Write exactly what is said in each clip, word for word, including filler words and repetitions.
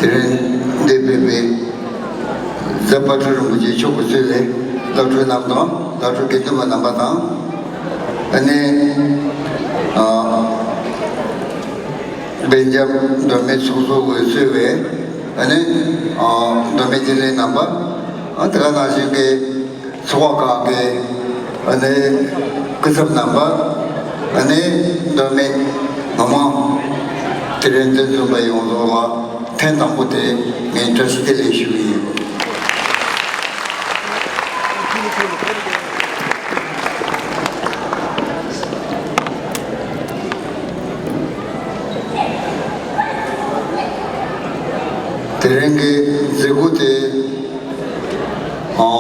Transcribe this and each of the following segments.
དེ་རིང་འདིར་ཕེབས་པའི་གཟའ་དཔལ་སྤྲུལ་རིན་པོ་ཆེ་མཆོག་གི་གཙོས་པའི་བླ་སྤྲུལ་རྣམས་དང་བླ་སྤྲུལ་དགེ་འདུན་པ་རྣམ་པ་དང་། ཨ་ནི་ཨ་སྦེལ་ཇམ་མདོ་སྨད་ཚོགས་གཙོ་གིས་གཙོས་པའི་ཨ་ནི་ཨ་མདོ་སྨད་སྤྱི་བླ་རྣམ་པ། ཨ་དེ་ག་ནང་བཞིན་གྱི་ཚོགས་པ་ཁག་གི་ཨ་ནི་སྐུ་ཚབ་རྣམ་པ། ཨ་ནི་མདོ་སྨད་མི་མང་དེ་རིང་འདིར་འཛོམས་པ་ཡོངས་རྫོགས་ལ་ཐེངས་དང་པོ་དེ་ངས་བཀྲ་ཤིས་བདེ་ལེགས་ཞུ་གི་ཡིན། དེ་རིང་གི་མཛད་སྒོ་དེ། ཨོ།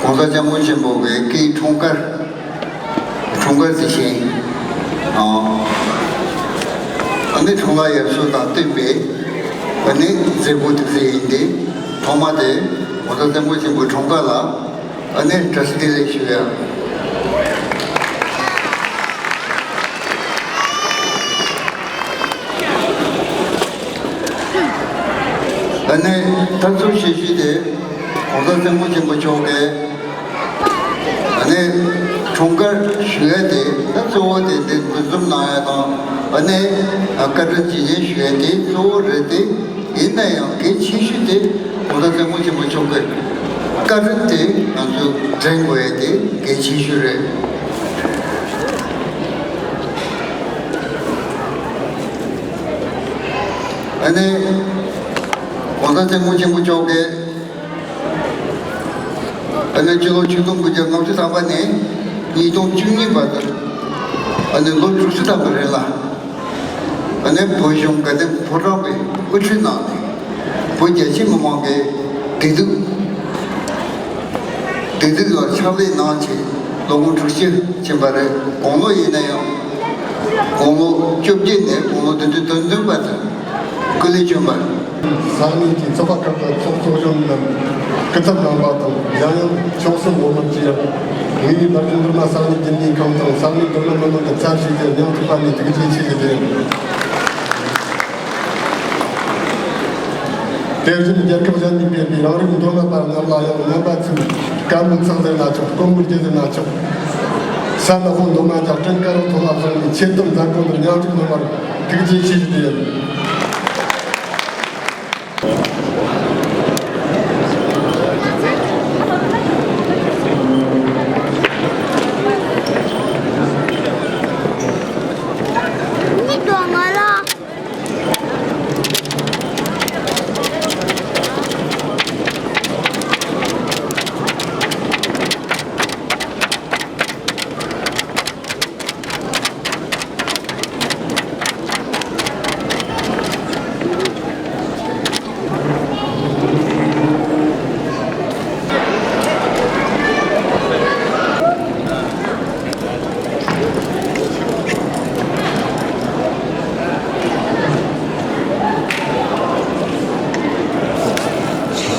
༸གོང་ས་སྐྱབས་མགོན་ཆེན་པོ་གི་སྐུའི་འཁྲུངས་སྐར། འཁྲུངས་སྐར་དེ་བཞིན། ཨོ། ཨ་ནི་འཁྲུངས་ལྷ་ཡར་ཞུ་དང་བསྟུན་པའི། ཨ་ནི་མཛད་སྒོ་དེ་ཚོ་ཡིན་ཏེ། ཐོག་མ་དེ་༸གོང་ས་སྐྱབས་མགོན་ཆེན་པོའི་འཁྲུངས་སྐར་ལ། ཨ་ནི་བཀྲ་ཤིས་བདེ་ལེགས་ཞུ་ཡ། ཨ་ནི་ད་གཙོ་ཆེ་ཤོས་དེ་༸གོང་ས་སྐྱབས་མགོན་ཆེན་པོ་མཆོག་གི་ཨ་ནི་འཁྲུངས་སྐར་ཞུ་ཡ་དེ། ད་གཙོ་བོ་དེ་འདིར་འདུ་འཛོམས་གནང་ཡ་དང་། ཨ་ནི་བཀའ་དྲིན་རྗེས་དྲན་ཞུ་ཡ་དེ་གཙོ་བོ་རེད་དེ། ཡིན་ན་ཡང་གལ་ཆེ་ཤོས་དེ་༸གོང་ས་སྐྱབས་མགོན་ཆེན་པོ་མཆོག་གི་བཀའ་དྲིན་དེ་ང་ཚོས་དྲན་དགོས་ཡ་དེ་གལ་ཆེ་ཤོས་རེད། ཨ་ནི་༸གོང་ས་སྐྱབས་མགོན་ཆེན་པོ་མཆོག་གིས་ཨ་ནི་སྤྱི་ལོ་ཆིག་སྟོང་དགུ་བརྒྱ་ལྔ་བཅུ་ཐམ་པ་ནས་ཉིས་སྟོང་བཅུ་གཉིས་བར་དུ། ཨ་ནི་ལོ་དྲུག་ཅུ་ཐམ་པ་རིང་ལ། ཨ་ནི་བོད་གཞུང་དགའ་ལྡན་ཕོ་བྲང་པའི་དབུ་ཁྲིད་གནང་ནས། བོད་རྒྱ་ཆེ་མི་མང་གི་བདེ་སྡུག་བདེ་སྡུག་ལ་ཕྱག་ལས་གནང་བྱས་ལོ་ངོ་དྲུག་ཅུ་ཕྱིན་པ་རེད། དགུང་ལོ་ཡིན་ན་ཡང་དགུང་ལོ་བཅོ་བརྒྱད་ནས་དགུང་ལོ་བདུན་ཅུ་དོན་བདུན་བར་དུ་སྐུ་ལས་བསྐྱོན་པ། ས་གནས་ཀྱི་ཚོགས་པ་ཁག་དང་ཚོགས་གཙོ་གཞོན་ནུ་རྣམས། སྐུ་ཚབ་རྣམ་པ་དང་། གཞན་ཡང་ཕྱོགས་གསུམ་འོག་མིན་གྱི་ངེད་ཀྱི་བར་གྱི་མདོར་ན་ས་གནས་རྒྱུན་ལས་ཁང་དང་ས་གནས་མདོར་ན་མི་མང་གི་ཚབ་བྱས་ཏེ་སྙིང་ཐག་པ་ནས་ཐུགས་རྗེ་ཆེ་ཞུ་རྒྱུ་ཡིན། དེ་བཞིན་རྒྱལ་ཁབ་གཞན་ནས་ཕེབས་པའི་རང་རིགས་མདོ་སྨད་པ་རྣམས་ལ་ཡང་རྔན་པ་ཚུགས། དཀར་མོའི་ཚིག་ཟེར་ན་ཆོག། དཀོན་པོའི་རྒྱན་ཟེར་ན་ཆོག། ས་ནག་པོ་མདོ་སྨད་རྒྱ་སྤྲིན་དཀར་པོའི་ཐོག་ལ་བཞུགས་ནས་ཆེད་དུ་མཛད་སྒོ་འདིར་མཉམ་ཞུགས་གནང་བར་ཐུགས་རྗེ་ཆེ་ཞུ་རྒྱུ་ཡིན།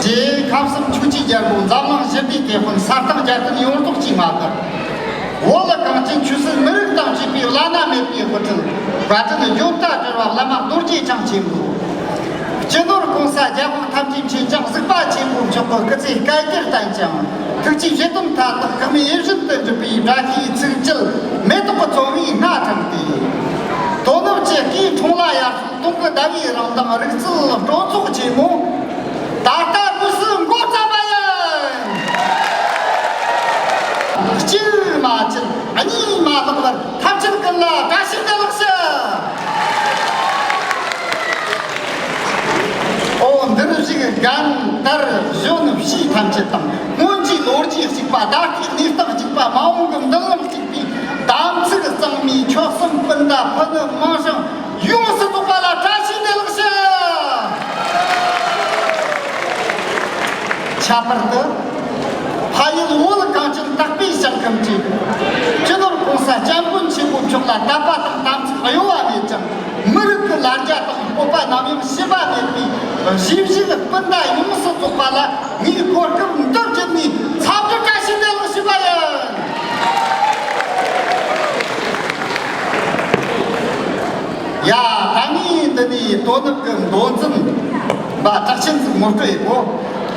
རྗེ་ཁམས་གསུམ་ཆོས་ཀྱི་རྒྱལ་པོ། འཛམ་གླིང་ཞི་བདེའི་དེད་དཔོན། ས་སྟེང་རྒྱལ་ཕྲན་ཡོངས་རྫོགས་ཀྱི་མངའ་བདག། བོད་ལ་གངས་ཅན་ཆོས་སྲིད་མི་རིགས་དང་བཅས་པའི་བླ་ན་མེད་པའི་དབུ་ཁྲིད། བཀའ་དྲིན་འཇོམས་དང་བྲལ་བ་བླ་མ་རྡོ་རྗེ་འཆང་ཆེན་པོ། སྤྱི་ནོར་༸གོང་ས་༸རྒྱལ་དབང་ཐམས་ཅད་མཁྱེན་ཅིང་གཟིགས་པ་ཆེན་པོ་མཆོག་གི་སྐུ་ཚེ་བསྐལ་བརྒྱར་བརྟན་ཅིང་། ཐུགས་ཀྱི་བཞེད་དོན་མཐའ་དག་གང་ཡིད་བཞིན་དུ་འགྲུབ་པའི་བཀྲ་ཤིས་ཚིག་བཅད་མེ་ཏོག་གི་ཚོམ་བུས་སྣ་དྲངས་ཏེ། དོ་ནུབ་ཀྱི་སྐུའི་འཁྲུངས་ལྷ་ཡར་སོང་། སྟོང་གི་ཟླ་བའི་རང་མདངས་རིག་རྩལ་སྤྲོ་ཚོགས་ཆེན་མོ། ད་ལྟ་དངོས་སུ་འགོ་བརྩམས་པ་ཡིན། གཅིག་མ་བརྗེད་གཉིས་མ་ལྷག་པར་ཐམས་ཅད་ཀུན་ལ་བཀྲ་ཤིས་བདེ་ལེགས་ཞུ། ཨོ། འདིར་བཞུགས་རྒན་དར་གཞོན་ཕྱུགས་ཐམས་ཅད་དང་། སྔོན་གྱི་ལོ་རྒྱུས་གཅིག་པ། ད་ལྟའི་གནས་སྟངས་གཅིག་པ། མ་འོངས་ཀྱི་མདུན་ལམ་གཅིག་པའི་དམ་ཚིག་གཙང་མའི་ཆོལ་གསུམ་སྤུན་ཟླ་ཕུ་ནུ་མིང་སྲིང་ཡོངས་སུ་རྫོགས་པ་ལ་བཀྲ་ཤིས་བདེ་ལེགས་ཞུ། ཁྱད་པར་དུ་ཕ་ཡུལ་བོད་གངས་ཅན་དག་པའི་ཞིང་ཁམས་ཀྱི་སྤྱི་ནོར་༸གོང་ས་༸སྐྱབས་མགོན་ཆེན་པོ་མཆོག་ལ་དད་པ་དང་དམ་ཚིག་གཡོ་བ་མེད་ཅིང་། མི་རིགས་ཀྱི་ལ་རྒྱ་དང་སྤོབས་པ་ནམ་ཡང་ཞི་བ་མེད་པའི་གཞིས་བྱེས་སྤུན་ཟླ་ཡོངས་སུ་རྫོགས་པ་ལ་ངས་གོ་སྐབས་འདི་བརྒྱུད་ནས་འཚམས་འདྲི་བཀྲ་ཤིས་བདེ་ལེགས་ཞུས་པ་ཡིན། ཡ། ད་ངས་འདི་ནས་ དོ་ནུབ་ཀྱི་མདོ་འཛིན་པ་གྲགས་ཆེན་ཟིག་ངོ་སྤྲོད་ཡེ་གོ།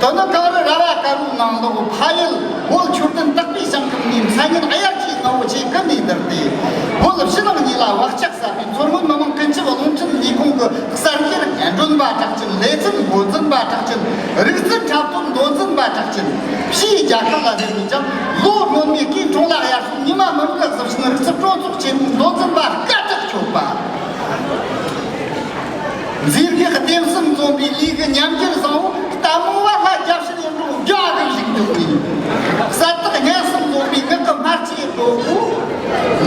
དོ་ནུབ་གངས་རི་ར་བ་དཀར་པོའི་ནང་ལོགས་ཕ་ཡུལ་བོད་མཆོད་རྟེན་དག་པའི་ཞིང་ཁམས་ནས་མཚན་སྙན་དབྱར་གྱི་ངོ་བོ་ཆེ་ཀུན་ནས་བསྡུར་ཏེ། བོད་ཕྱི་ནང་གཉིས་ལ་བག་ཆགས་ཟབ་པའི་མཚོ་སྔོན་མི་དམངས་ཀུན་ཁྱབ་རླུང་འཕྲིན་ལས་ཁུངས་ཀྱི་གསར་འགྱུར་སྒྲོན་པ་གྲགས་ཅན། ལེ་ཚན་འགོ་འཛིན་པ་གྲགས་ཅན། རིག་རྩལ་འཁྲབ་སྟོན་མདོ་འཛིན་པ་གྲགས་ཅན། ཕྱིའི་རྒྱལ་ཁབ་ལ་སླེབས་ནས་ཀྱང་ལོ་སྔོན་མའི་སྐུའི་འཁྲུངས་ལྷ་དབྱར་གསོལ་ཉི་མ་མུན་པའི་གཟི་བྱིན་རིག་རྩལ་སྤྲོ་ཚོགས་ཆེན་མོའི་མདོ་འཛིན་པ་སྐད་གྲགས་ཆོད་པ། མཛེས་སྡུག་ལྡེམ་གསུམ་འཛོམས་པའི་ལུས་ཀྱི་ཉམས་འགྱུར་བཟང་བོ། ལྟད་མོ་བ་ལྷ་རྒྱལ་ཕྱིར་ཡིན་རུང་རྒྱ་གི་ཞིག་འདུག་པའི། གསལ་ཐག་སྙན་གསུམ་འཛོམས་པའི་ངག་གི་སྨྲ་ལྕེ་ལྟ་བུ།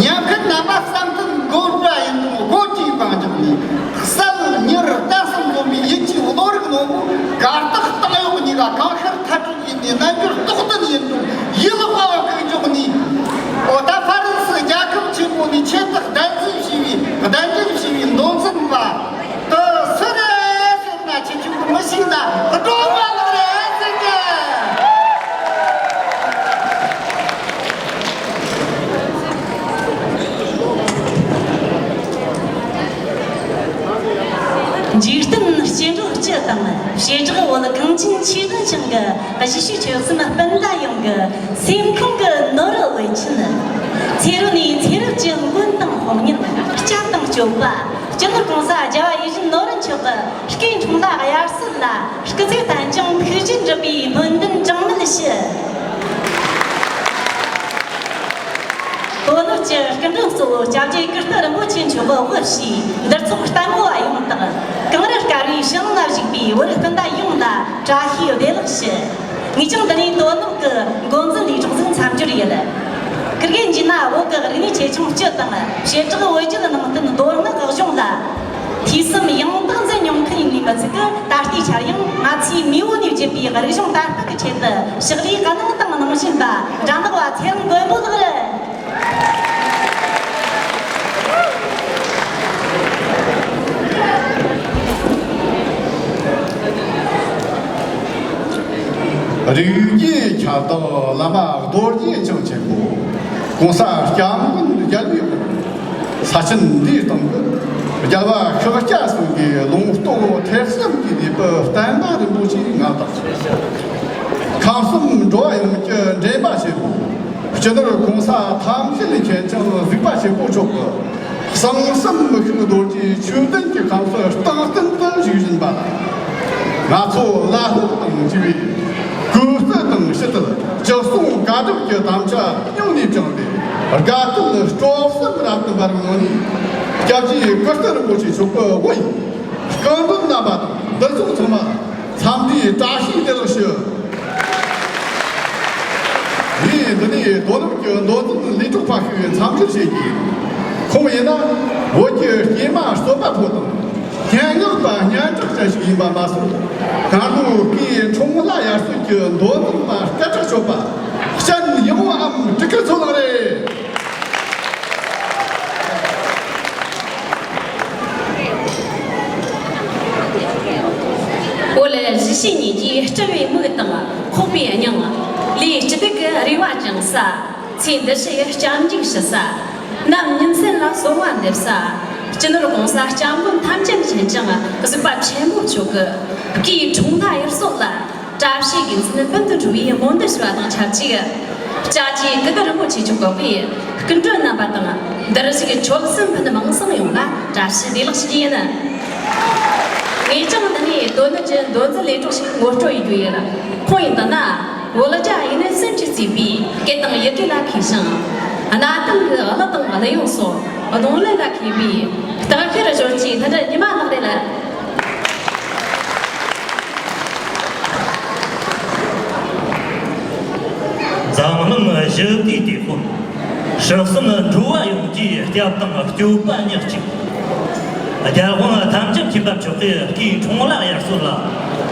ཉན་མཁན་རྣམ་པ་བསམ་གཏན་དགོད་བྲ་ཡིན་རུང་དགོད་བྲའི་བང་རྒྱབ་ནས། གསལ་མྱུར་གཏམ་གསུམ་འཛོམས་པའི་ཡིད་ཀྱི་བློ་རིག་རྣོན་པོ། གར་སྟེགས་སྟེང་གཡོག་གཉིས་ཀ་གང་ཤར་ཐལ་སྒྲོལ་ཡིན་ནས། རྣལ་འབྱོར་རྟོགས་ལྡན་ཡིན་རུང་ཡིད་དཔའ་བོ་གུག་མགྱོགས་ནས། འོ་ད་ཕ་རན་སི་རྒྱལ་ཁབ་ཆེན་པོ་ནས་ཆེ་རྟགས་གདན་འཛིན་བྱས་པའི་གདན་འདྲེན་བྱས་པའི་མདོ་འཛིན་པ་དེ་སུ་རེད་ཟེར་ན། ཁྱེད་ཆོས་མི་ཤེས་ན་སྒྲོལ་མ་ལགས་རེད་ཟེར་གི། འཇིག་རྟེན་སྐྱེ་འགྲོ་སྤྱི་དང་བྱེ་བྲག་བོད་གངས་ཅན་ཆོས་ལྡན་ཞིང་གི་གཞིས་བྱེས་ཆོལ་གསུམ་སྤུན་ཟླ་ཡོངས་ཀྱི་སེམས་ཁོང་གི་ནོར་བུ་འོད་ཆེན། ཚེ་རབས་ནས་ཚེ་རབས་ཀྱི་མགོན་དང་དཔུང་གཉེན། སྐྱབས་དང་སྤྱོད་པ། སྤྱི་ནོར་༸གོང་ས་༸རྒྱལ་བ་ཡིད་བཞིན་ནོར་བུ་མཆོག་གི་སྐུའི་འཁྲུངས་ལྷ་དབྱར་གསོལ་ལ། སྐུ་ཚེ་བརྟན་ཅིང་ཐུགས་རྗེ་འགྲུབ་པའི་སྨོན་འདུན་གྲངས་མེད་ཞུ། དོ་ནུབ་ཀྱི་སྐུ་མགྲོན་གཙོ་བོ་སྐྱབས་རྗེ་ཀིརྟི་རིན་པོ་ཆེ་མཆོག་དབུ་བཞུགས་འདུ་ཚོགས་ལྟད་མོ་བ་ཡོངས་དང་། གངས་རི་དཀར་བོའི་ཕྱི་ནང་ལ་བཞུགས་པའི་བོད་སྤུན་ཟླ་ཡོངས་ལ་བཀྲ་ཤིས་བདེ་ལེགས་ཞུ། ངས་ཀྱང་འདི་ནས་དོ་ནུབ་ཀྱི་འགོ་འཛིན་ལས་གྲོགས་ཚོའི་མཚམས་སྦྱོར་ཡིན། ཁིར་གེ་འཇིག་ན་བོད་ཀྱི་རིག་གནས་ཆེ་ཆུང་སྤྱི་དང་བྱེ་བྲག་བོད་བརྒྱུད་ནང་བསྟན་མདོ་སྔགས་གཞུང་ལ། ཐོས་བསམ་ཡང་དག་མཛད་མྱོང་མཁན་ཡིན་ནི་མི་ཚད་ཀྱི། ད་ལྟའི་ཆར་ཡང་ང་ཚོའི་མེས་པོ་ནས་བརྒྱུད་པའི་རིག་གཞུང་དར་སྤེལ་གྱི་ཆེད་དུ་ཕྱག་ལས་གནང་དང་གནང་བཞིན་པ་དགྲ་ནག་པ་ཚེ་རིང་མགོན་པོ་ལགས་རེད། རིགས་རྒྱུད་ཁྱབ་བདག་བླ་མ་རྡོ་རྗེ་འཆང་ཆེན་པོ། ༸གོང་ས་༸སྐྱབས་མགོན་རྒྱལ་བའི་དབང་། ས་ཆེན་འདིའི་སྟེང་གི་རྒྱལ་བ་ཤཱཀྱ་སེང་གེའི་ལུང་རྟོགས་ཐེག་གསུམ་གྱི་ལུས་པའི་བསྟན་པ་རིན་པོ་ཆེའི་མངའ་བདག། ཁམས་གསུམ་འགྲོ་བ་ཡོངས་ཀྱི་འདྲེན་པ་ཆེན་པོ། སྤྱི་ནོར་༸གོང་ས་ཐམས་ཅད་མཁྱེན་ཅིང་གཟིགས་པ་ཆེན་པོ་མཆོག་གི་གསང་གསུམ་མི་ཤིགས་རྡོ་རྗེའི་ཆོས་བདུན་གྱི་ཁམས་སུ་རྟག་བརྟན་དུ་བཞུགས་བཞིན་པ་ལ། ང་ཚོ་བླ་སློབ་དང་བཅས་པས་གུས་བརྩི་དང་ཕྱི་དྲིལ་ཅི་གསུང་བཀའ་སྒྲུབ་ཀྱི་དམ་བཅའ་སྙིང་ནས་བཅངས་ཏེ། དགའ་སྐྱིད་སྤྲོ་གསུམ་རབ་ཏུ་འབར་བའི་ངང་ནས། སྐྱབས་རྗེ་ཀིརྟི་རིན་པོ་ཆེ་མཆོག་གི་དབུ་ཡི་སྐུ་མགྲོན་རྣམ་པ་དང་འདུ་ཚོགས་ཚང་མ་འཚམས་འདྲིའི་བཀྲ་ཤིས་བདེ་ལེགས་ཞུ། ངས་འདི་ནས་དོ་ནུབ་ཀྱི་མདོ་འཛིན་ལས་གྲོགས་ཕ་ཤུལ་མཚམས་སྦྱོར་བྱེད་ཀྱི་ཡིན། ཁོང་ཡིན་ན་བོད་ཀྱི་སྐྱེས་མ་གསོན་པོ་དང་སྙན་ངག་པ་སྙན་གྲགས་ཅན་ཞིག་ཡིན་པ་མ་ཟད། ད་ལོའི་སྐུའི་འཁྲུངས་ལྷ་དབྱར་གསོལ་གྱི་མདོ་འཛིན་པ་སྐད་གྲགས་ཆོད་པ་སྤྱན་ཡངས་པའམ་གྲི་ཁུ་མཚོ་ལགས་རེད། བོད་གཞིས་བྱེས་གཉིས་ཀྱི་སྤྲུལ་བའི་མིག་དང་ཁོག་པའི་སྙིང་། ལས་སྤྱི་སྟེགས་ཀྱི་རེ་བ་བཅངས་ས། ཚེ་འདི་ཕྱིའི་སྐྱབས་འཇུག་ཞུ་ས། ནམ་ཉིན་མཚན་ལ་གསོལ་བ་འདེབས་ས། སྤྱི་ནོར་༸གོང་ས་༸སྐྱབས་མགོན་ཐམས་ཅད་མཁྱེན་ཅིང་གཟིགས་པ་ཆེན་པོ་མཆོག་གི་སྐུའི་འཁྲུངས་ལྷ་དབྱར་གསོལ་ལ། བཀྲ་ཤིས་དགེ་མཚན་ཕུལ་དུ་འགྲོ་བའི་སྨོན་འདུན་ཞུ་བ་དང་ཆབས་ཅིག་སྐྱབས་རྗེ་ཀིརྟི་རིན་པོ་ཆེ་མཆོག་གི་དབུས་སྐུ་མགྲོན་རྣམ་པ་དང་། འདིར་བཞུགས་ཆོལ་གསུམ་ཕུ་ནུ་མིང་སྲིང་ཡོངས་ལ་བཀྲ་ཤིས་བདེ་ལེགས་ཞུ་རྒྱུ་ཡིན། ངས་ཀྱང་འདི་ནས་དོ་ནུབ་ཀྱི་མདོ་འཛིན་ལས་གྲོགས་ཤིག་ངོ་སྤྲོད་ཡེད་རྒྱུ་ཡིན། ཁོང་ཡིན་ད་ན། བོད་རྒྱ་ཡེ་ནས་སེམས་ཀྱིས་གཙོས་པའི་སྐད་དང་ཡི་གེ་ལ་མཁས་ཤིང་། གནའ་དེང་གི་གླུ་དང་གླུ་དབྱངས་སོགས་རྡུང་ལེན་ལ་མཁས་པའི་སྟག་ཤར་ཞོལ་གྱི་མཐུན་སྒྲིལ་ཉི་མ་ལགས་རེད། འཛམ་གླིང་ཞི་བདེའི་དེད་དཔོན། སྲིད་གསུམ་འགྲོ་བ་ཡོངས་ཀྱི་སྐྱབས་དང་སྤྱོད་པ་ཉག་གཅིག་རྒྱལ་དབང་ཐམས་ཅད་མཁྱེན་པ་མཆོག་གི་སྐུའི་འཁྲུངས་ལྷ་དབྱར་གསོལ་ལ།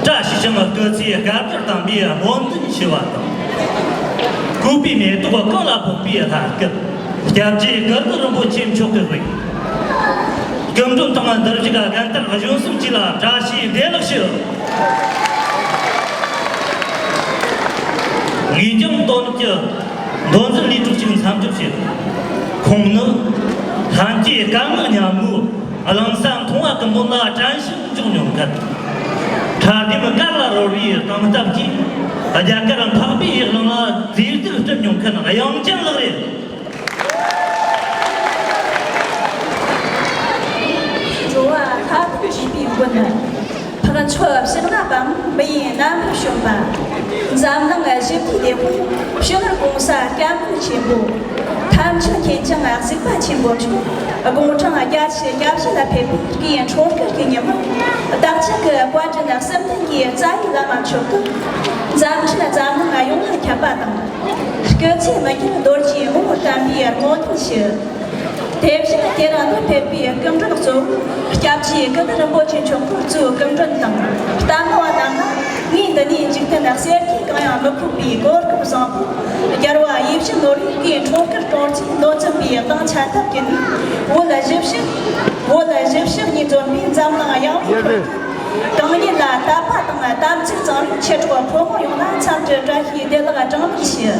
བཀྲ་ཤིས་ཤིང་སྐུ་ཚེ་བསྐལ་བརྒྱར་བརྟན་པའི་སྨོན་འདུན་ཞུ་བ་དང་། བཀོད་པའི་མེ་ཏོག་གང་ལ་ཕོག་པའི་ལྷ་སྐལ། སྐྱབས་རྗེ་ཀིརྟི་རིན་པོ་ཆེ་མཆོག་གི་དབུས། སྐུ་མགྲོན་དང་འདིར་བཞུགས་རྒན་དར་གཞོན་གསུམ་བཅས་ལ་བཀྲ་ཤིས་བདེ་ལེགས་ཞུ། ངས་ཀྱང་དོ་ནུབ་ཀྱི་མདོ་འཛིན་ལས་གྲོགས་ཤིག་མཚམས་སྦྱོར་བྱེད། ཁོང་ནི་ལྷན་སྐྱེས་སྐད་ངག་སྙན་མོའི་ གླིང་ས་མཐོང་བ་ཀུན་སྤངས་ལ་དྲན་ཤེས་འཇོག་མྱོང་མཁན། ཁྲ་ལྡེམ་སྒར་ལ་རོལ་བའི་རྟིང་སྟབས་ཀྱིས། རྒྱ་གར་འཕགས་པའི་གླིང་ལ་རྫས་སྡུད་སྤྲུལ་མྱོང་མཁན་གཡང་ཅན་ལགས་རེད། འགྲོ་བ་ལྷ་ཐོབ་བྱེད་པའི་མགོན། འཕགས་མཆོག་ཕྱག་ན་པདྨོ་མི་ཡི་རྣམ་པར་བྱོན་པ། འཛམ་གླིང་ཞི་བདེའི་དེད་དཔོན་སྤྱི་ནོར་༸གོང་ས་༸སྐྱབས་མགོན་ཆེན་པོ། ཐམས་ཅད་མཁྱེན་ཅིང་གཟིགས་པ་ཆེན་པོ་མཆོག། དགུང་གྲངས་བརྒྱད་ཅུ་གྱ་བཞི་ལ་ཕེབས་པའི་སྐུའི་འཁྲུངས་སྐར་གྱི་ཉིན་མོ། བདག་ཅག་གི་བཀའ་དྲིན་གསུམ་ལྡན་གྱི་རྩ་བའི་བླ་མ་མཆོག་གིས་འཛམ་ཁྲིད་འཛམ་གླིང་ཡོངས་ལ་ཁྱབ་པ་དང་། སྐུ་ཚེ་མི་ནུབ་རྡོ་རྗེའི་ངོ་བོར་བརྟན་པའི་སྨོན་འདུན་ཞུ། དེ་བཞིན་དེ་རིང་འདིར་ཕེབས་པའི་སྐུ་མགྲོན་གཙོ་བོ་སྐྱབས་རྗེ་ཀིརྟི་རིན་པོ་ཆེ་མཆོག་གི་གཙོས་སྐུ་མགྲོན་དང་ལྟད་མོ་བ་རྣམས་ལ། ངས་འདི་ནས་འཇིག་རྟེན་གསེར་གྱིས་གང་ཡང་མི་ཁུག་པའི་གོ་སྐབས་བཟང་པོ། རྒྱལ་བ་ཡིད་བཞིན་ནོར་བུའི་སྐུའི་འཁྲུངས་སྐར་དྲུང་ཆེ་མདོ་འཛིན་པའི་གདུང་ཆེན་ཐབས་ཀྱི་ནས། བོད་ལ་གཞིས་བྱེས། བོད་ལ་གཞིས་བྱེས་གཉིས་འཛོམས་པའི་འཛམ་གླིང་ཡངས་པའི་ཁུལ་དུ། གང་ཉིད་ལ་དད་པ་དང་དམ་ཚིག་གཙང་བའི་ཆོས་གྲོགས་ཕོ་མོ་ཡོངས་ལ་འཚམས་འདྲི་བཀྲ་ཤིས་བདེ་ལེགས་གྲངས་མེད་ཞུ།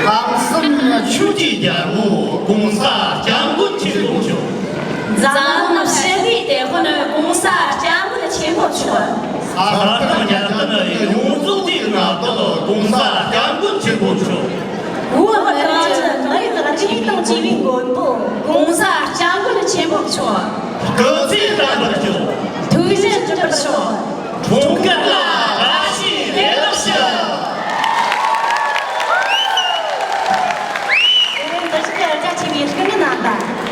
ཁམས་གསུམ་ཆོས་ཀྱི་རྒྱལ་པོ་༸གོང་ས་༸སྐྱབས་མགོན་ཆེན་པོ་མཆོག། འཛམ་གླིང་ཞི་བདེའི་དེད་དཔོན་༸གོང་ས་༸སྐྱབས་མགོན་ཆེན་པོ་མཆོག། ས་སྟེང་རྒྱལ་ཁམས་ཡོངས་རྫོགས་ཀྱི་མངའ་བདག་༸གོང་ས་༸སྐྱབས་མགོན་ཆེན་པོ་མཆོག། བོད་གངས་ཅན་མི་རིགས་བདེན་དང་བཅས་པའི་མགོན་པོ་༸གོང་ས་༸སྐྱབས་མགོན་ཆེན་པོ་མཆོག། སྐུ་ཚེ་བརྟན་པར་ཤོག། ཐུགས་རྗེ་ཆེ་བར་ཤོག། འཁྲུངས་སྐར་ལ་བཀྲ་ཤིས་བདེ་ལེགས་ཞུ། དེ་རིང་འདི་ཞིག་གི་རྒྱ་ཆེ་བའི་སྐུ་ངལ་རྣམ་པ།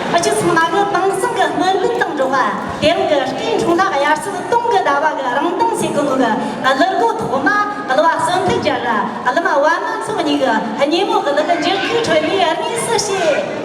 སྤྱི་ཚོགས་ནང་གི་དེང་སང་གི་སྨོན་འདུན་དང་འགྲོགས་པ། དེ་རིང་གི་སྐུའི་འཁྲུངས་ལྷ་དབྱར་གསོལ་སྟོང་གི་ཟླ་བ་གི་རང་གདན་ཟེར་གོ་ནོ་གི་གླུ་སྒོ་ཐོག་མ། གླུ་བ་བསོད་ཐར་རྒྱལ་ར་གླུ་མ་པད་མ་མཚོ་གཉིས་ཀྱི་སྙན་མོ་གི་གླུ་གི་འགྱུར་ཁུག་ཁྲོད་ནས་དངོས་སུ་གཤེགས།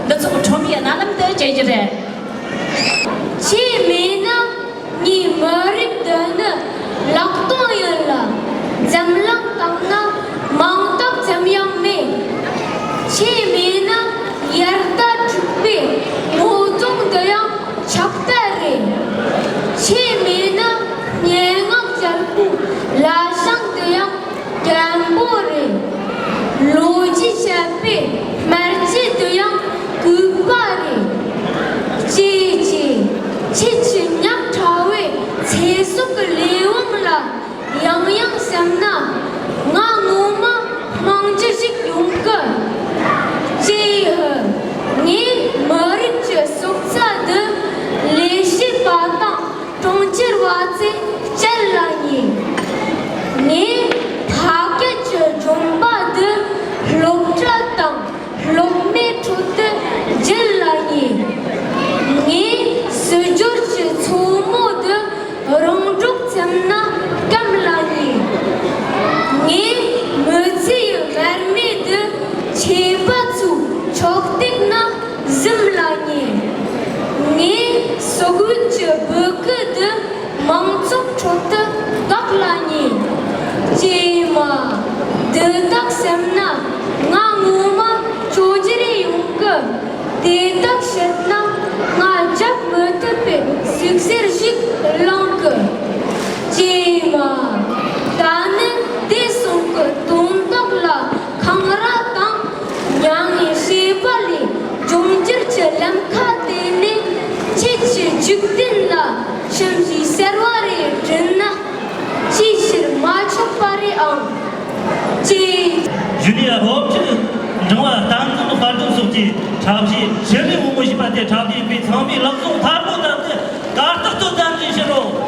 འདི་ཚོ་ཁྲོམ་ཡི་རྣ་ལམ་དུ་བྱེད་རྒྱུ་རེད། ཆོས་མེད་ན་ངའི་མི་རིགས་འདི་ནི་ལག་སྟོང་ཡིན་ལ། འཛམ་གླིང་སྟེང་ན་མིང་རྟགས་ཙམ་ཡང་མེད། ཆོས་མེད་ན་ཡར་ལྟ་འཁྲུག་པའི་ངོ་གདོང་འདི་ཡང་ཆག་ལྟ་རེད། ཆོས་མེད་ན་སྙན་ངག་རྒྱལ་པོའི་ལ་ཞང་འདི་ཡང་སྐམ་པོ་རེད། ལོ་རྒྱུས་བཤད་པའི་སྨྲ་ལྕེ་དེ་ཡང་གུག་པ་རེད། ཅེས་ཅེས། ཁྱེད་ཀྱི་ཉག་ཕྲ་བའི་ཚེ་སྲོག་གི་ལས་དབང་ལ་ཡང་ཡང་སེམས་ན་ང་ངོ་མ་སྨྲ་རྒྱུ་ཞིག་ཡོང་གི། ཅེས་ཧི། ངས་མི་རིགས་ཀྱི་སྲོག་རྩ་འདི་ལས་བྱེད་པ་དང་གྲོང་ཁྱེར་བ་ཚོས་སྤྱད་ལ་ཉེ། ངས་ཕ་སྐད་ཀྱི་ལྗོན་པ་འདི་སློབ་གྲྭ་དང་སློབ་མའི་ཁྲོད་དུ་བརྒྱུད་ལ་ཉེ། ངས་སྲིད་འབྱོར་གྱི་མཚོ་མོ་འདི་རོང་འབྲོག་ཚེམ་ན་སྐམ་ལ་ཉེ། ངས་མི་ཚེ་ཡི་མར་མེ་འདི་ཆོས་པ་ཚོའི་ཕྱོགས་སྟེགས་ན་གཟིམ་ལ་ཉེ། ངས་སོག་ཝིག་གི་སྦུ་གུ་འདི་མང་ཚོགས་ཁྲོད་དུ་བཀག་ལ་ཉེ། ཀྱེ་མ། འདི་དག་སེམས་ན་ང་ངོ་མ་ཅོ་ཅེ་རེ་ཡོང་གི། དེ་དག་བཤད་ན་ང་རྒྱབ་མི་ཐུབ་པའི་ཟུག་གཟེར་ཞིག་ལངས་གི། ཀྱེ་མ། ད་ནི་བདེ་སྲུང་གི་དོན་དག་ལ་འཁང་ར་དང་མྱ་ངན་བྱེད་པ་ལས་འབྱུང་འགྱུར་གྱི་ལམ་ཁ་དེད་ནས་ཁྱེད་ཀྱི་འཇིག་རྟེན་ལ་ཁྱིམ་གཞིས་གསར་བ་རེ་བསྐྲུན་ན་ཅིའི་ཕྱིར་མ་ཆོག་པ་རེད་ཨང་། ཅེས། གཞུག་ནས་སློབ་ཕྲུག་འབྲིང་བ་བསྟན་འཛིན་དཔལ་སྒྲོན་སོགས་ཀྱིས་འཁྲབ་གཞས་ཞི་ལུའི་བུ་མོ་ཞེས་པ་དེ་འཁྲབ་སྟེ་བོད་ཚང་མའི་ལག་ཟུང་ཐལ་མོ་བསྡམས་ཏེ་གར་སྟེགས་སུ་གདན་འདྲེན་ཞུ་རོགས།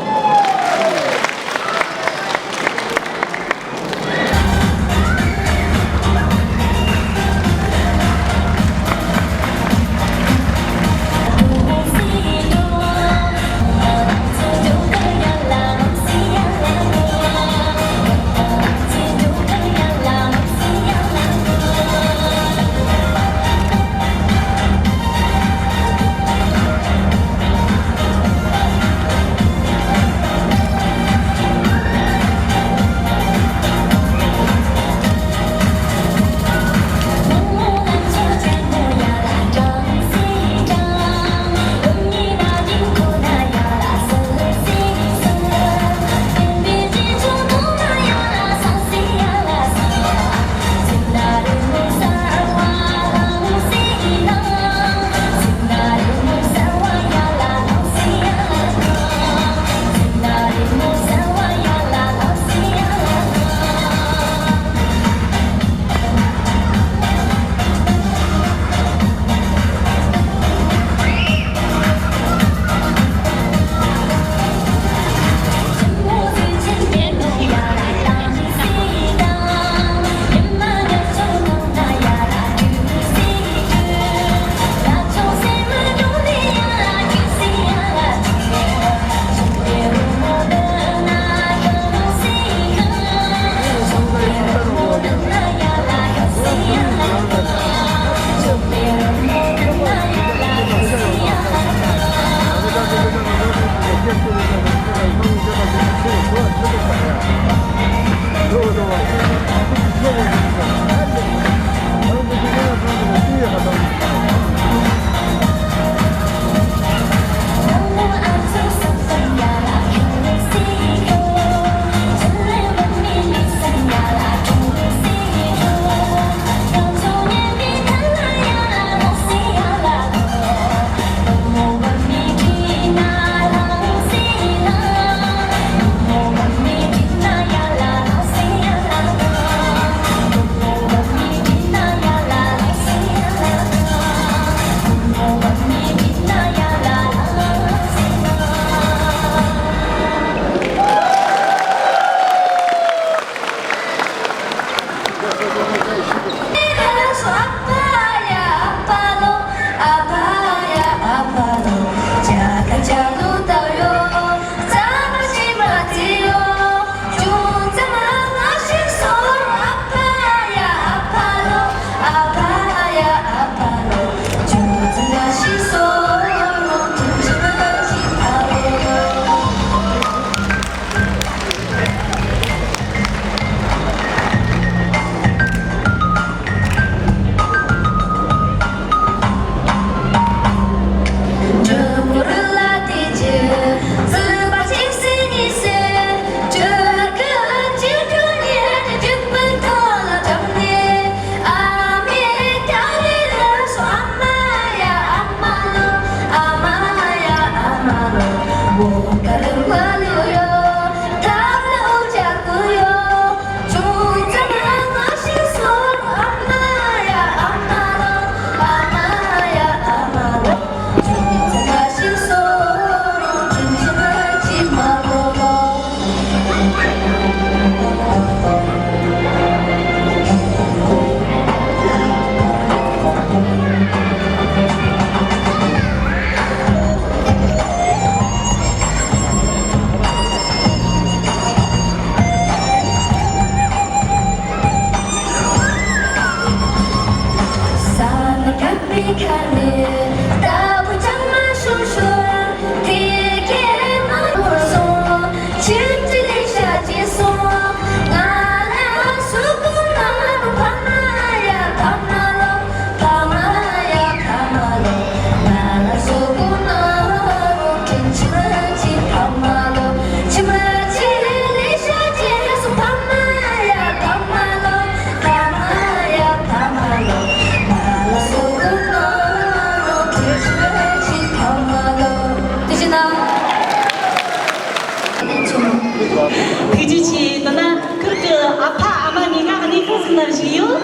ཅི་ཆེ་དེ་ན་ཁིར་གི་ཨ་ཕ་ཨ་མ་གཉིས་ཀ་གནས་གང་ཟིག་ན་བཞུགས་ཡོད།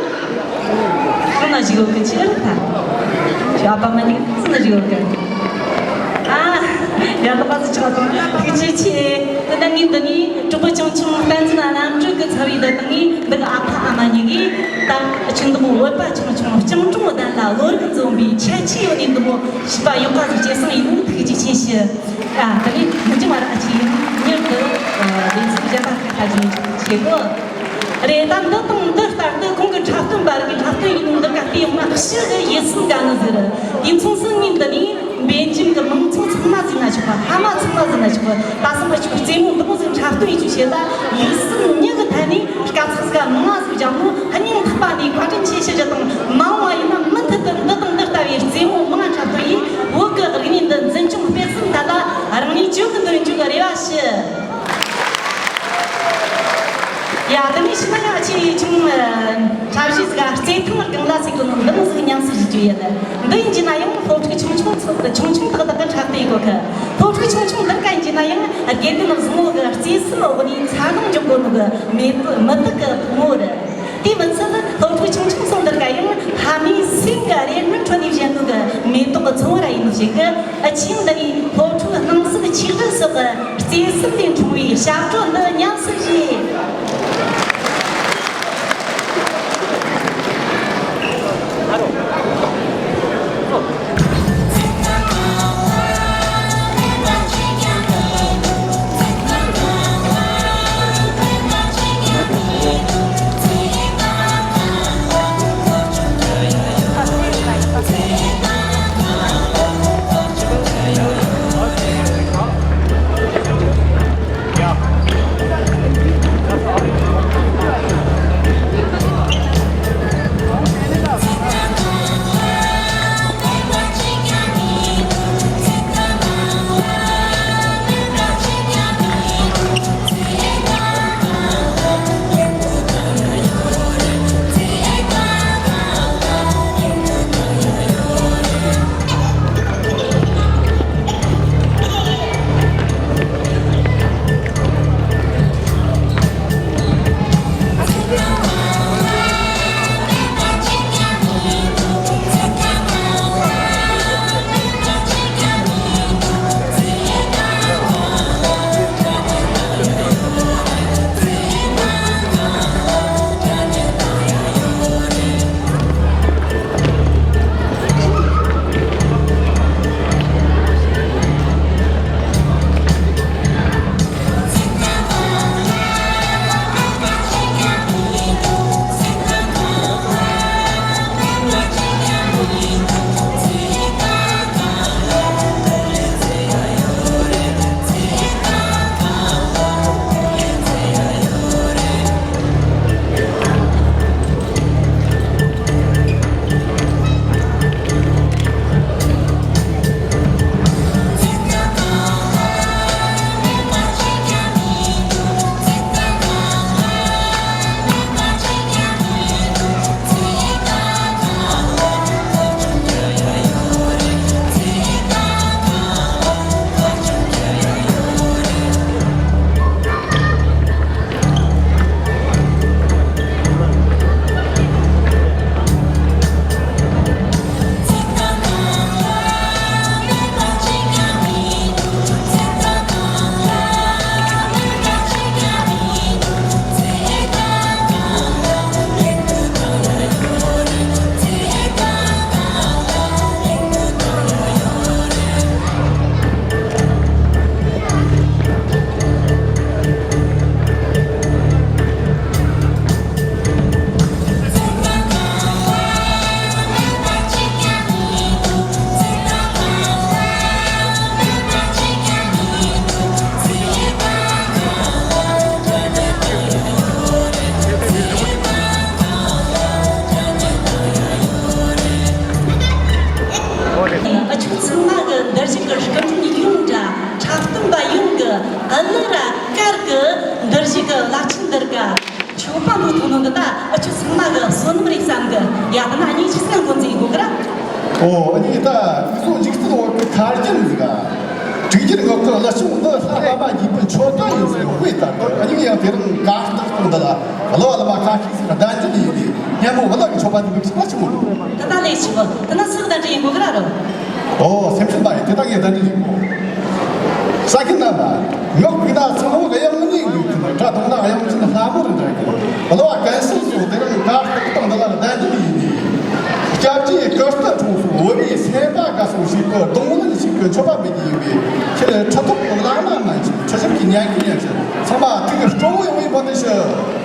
གང་ན་བཞུགས་ཡོད་གི་ཆི་རེད་ད། ཁྱོད་ཨ་ཕ་ཨ་མ་གཉིས་གང་ཟིག་ན་བཞུགས་ཡོད་གི། ཨ། ཡ་ལ་པ་ཟིག་ཆགས་སོང་། ཐུགས་རྗེ་ཆེ། དེ་ན་ངས་འདི་ནས་གྲོགས་པོ་ཆུང་ཆུང་བསྟན་འཛིན་རྣམ་གྲོལ་གི་ཚབ་བྱས་ད་ནི་འདི་གི་ཨ་ཕ་ཨ་མ་གཉིས་ཀྱིས་ད་ཆུ་འདི་མོ་བོད་པ་ཆུང་ཆུང་སྤྱང་གྲུང་ལྡན་ལ་བློ་རིག་འཛོམས་པའི་ཁྱད་ཆོས་ཡོད་ནི་འདི་མོ་བྱིས་པ་ཡག་པ་ཟིག་སྐྱེད་སྲིང་ཡིན་ནོ་ཐུགས་རྗེ་ཆེ་ཞུ། ཨ། ད་ནི་མི་འགྱུར་བ་ར་ཨ་ཆེ་ཡིན། མྱུར་དུ་ཨ་ལས་འཛིན་གཞན་པ་ཁ་ཁ་བྱུང་བྱེད་དགོས། རེད། ད་འདི་དང་འདི་ལྟར་དུ་ཁོང་གི་འཁྲབ་སྟོན་པ་རིགས་འཁྲབ་སྟོན་ཡིན་ནོ་འདི་ག་དེ་ཡོང་ན་ཕྱི་གི་ཡིད་སེམས་དགའ་ནི་ཟིག་རེད། དུས་མཚུངས་སུ་ངས་འདི་ནས་འབད་བརྩོན་གྱི་མང་ཚོགས་ཚང་མ་ཟིག་ན་ཆོག་པ། ཕ་མ་ཚང་མ་ཟིག་ན་ཆོག་པ། ད་སང་མ་ཆོག་རྩེད་མོ་འདི་མོ་ཟིག་འཁྲབ་སྟོན་ཡིན་ཆོག་བྱེད་ད་ཡིད་སེམས་མྱི་གི་ཐད་ནས་དཀའ་ཚེགས་ཟིག་མང་ང་ཟིག་སྦྱངས་ནོ་སྙིང་ཐག་པ་ནས་བཀའ་དྲིན་ཆེ་ཞུ་རྒྱུ་དང་། མ་འོངས་པ་ཡིན་ན་མུ་མཐུད་དུ་འདི་དང་འདི་ལྟ་བུའི་རྩེད་མོ་མང་ང་འཁྲབ་སྟོན་ཡིས་བོད་ཀྱི་རིག་གནས་འདི་འཛིན་སྐྱོང་སྤེལ་གསུམ་ཐད་ལ་རང་ཉིད་ཅུང་གི་འདོན་རྒྱུ་གི་རེ་བ་ཞུ། ཡ། དེ་ནས་ཕྱི་ན་ཡང་ཆེས་ཆུང་འཁྲབ་གཞས་ཟིག་རྩེད་ཐང་སྒང་ལ་ཟེར་གི་ནོ་འདི་མོ་ཟིག་ཉམས་སུ་ཞུ་རྒྱུ་ཡོད། འདི་ཡིན་གྱི་ན་ཡང་སློབ་ཕྲུག་ཆུང་ཆུང་ཚོ་ཆུང་ཆུང་དག་དག་གི་འཁྲབ་སྟོན་ཡེད་གོ་གི། སློབ་ཕྲུག་ཆུང་ཆུང་འདི་ག་ཡིན་གྱི་ན་ཡང་དགེ་རྒན་བཟང་བོ་གི་རྩེད་སེམས་འོག་ནས་འཚར་ལོངས་འཇོག་དགོས་ནོ་གི་མེ་མུ་ཏིག་གི་ཕོ་མོ་རེད། དེ་མི་ཚད་སློབ་ཕྲུག་ཆུང་ཆུང་ཚོ་འདི་ག་ཡང་ཕ་མའི་སེམས་ཀྱི་རེ་སྨོན་ཁྲོད་ནས་བཞེངས་ནོ་གི་མེ་ཏོག་གི་ཚོང་ར་ཡིན་ནོ་ཞིག་གི། ཨ་ཆིང་འདི་ནས་སློབ་ཕྲུག་སྣང་སྲིད་ཆིག་སྒྲིལ་སོགས་ཀྱི་བརྩེ་སེམས་ལས་འཁྲུངས་པའི་ཞབས་བྲོ་འདི་ཉམས་སུ་བཞེས། ཨ་ཆོ་ཚང་མ་གི་འདིར་བཞུགས་གི་སྐུ་མགྲོན་ཡོངས་འདྲ་འཁྲབ་སྟོན་པ་ཡོངས་གི་ཨ་ལི་ར་དཀར་གི་འདིར་བཞུགས་གི་བླ་ཆེན་འདིར་ག་ཆོ་པ་འདུག་ཐུག་ནོ་གི་ད་ཨ་ཆོ་ཚང་མ་གི་བསོད་ནམས་རེད་བསམ་གི། ཡ་ད་ན་ཨ་ནི་ཆི་སང་འགོ་འཛིན་དགོས་གི་ར། ཨོ་ཨ་ནི་ད་ཨི་སོ་འཇིག་རྟེན་འོག་གི་ཁ་རྒྱུན་ཟིག་ག་དྲུག་རྒྱུད་འོག་གི་བླ་ཆུང་འདི་ལྷ་བླ་མ་རྒྱལ་པོ་ཆོ། ད་ཡིན་ཟེར་དཔེ་ལྟར་དུ་ཨ་ནི་ཡང་དེ་རིང་གར་སྟེགས་སྟེང་འདི་ལ་གླུ་བ་གླུ་མ་ཁ་ཤས་ཤིག་གདན་འདྲེན་ཡིན་ཏེ་སྙན་མོ་གླུ་གི་མཆོད་པ་འདི་འདུག་ཆེ་བ་ཆེན་མོ་འདུག་ད་ལྟ་ལས་ཆེ་བ་ད་ན་སུ་གདན་འདྲེན་ཡིན་དགོས་གི་ར་རོ། ཨོ་སེམས་ཤིན་པ་ཡིན་དེ་ད་ངས་གདན་འདྲེན་ཡིན་གོ། ས་ཁྱི་རྣམ་པ། ངག་གི་ན་ཚང་མོ་གཡང་མི་ནུས་འདུག་གི་ན་སྒྲ་དང་ན་གཡང་ཅི་ན་ལྷ་མོ་རུ་འདྲ་གི། གླུ་བ་གན་སུ་སོ་དེ་རིང་གར་སྟེགས་སྟེང་འདི་ལ་གདན་འདྲེན་ཡིན་ཏེ། སྐྱབས་རྗེ་ཀིརྟི་གྲོང་ཚོ་བོད་མིའི་སེམས་པ་དགའ་སོང་ཞིག་གི་གདོང་ལེན་ཞིག་གི་མཆོད་པ་མེད་ཀྱི་ཡོད་པས་ཁྱེད་ཁྲི་ཐོག་གི་བླ་མ་མན་ཆད་ཁྲི་ཞིམ་གྱི་ཉན་གི་ཉན་ཞིག་ཚང་མ་ཐུགས་ཀྱི་སྤྲོ་བོ་ཡོང་བའི་སྨོན་འདུན་ཞུ།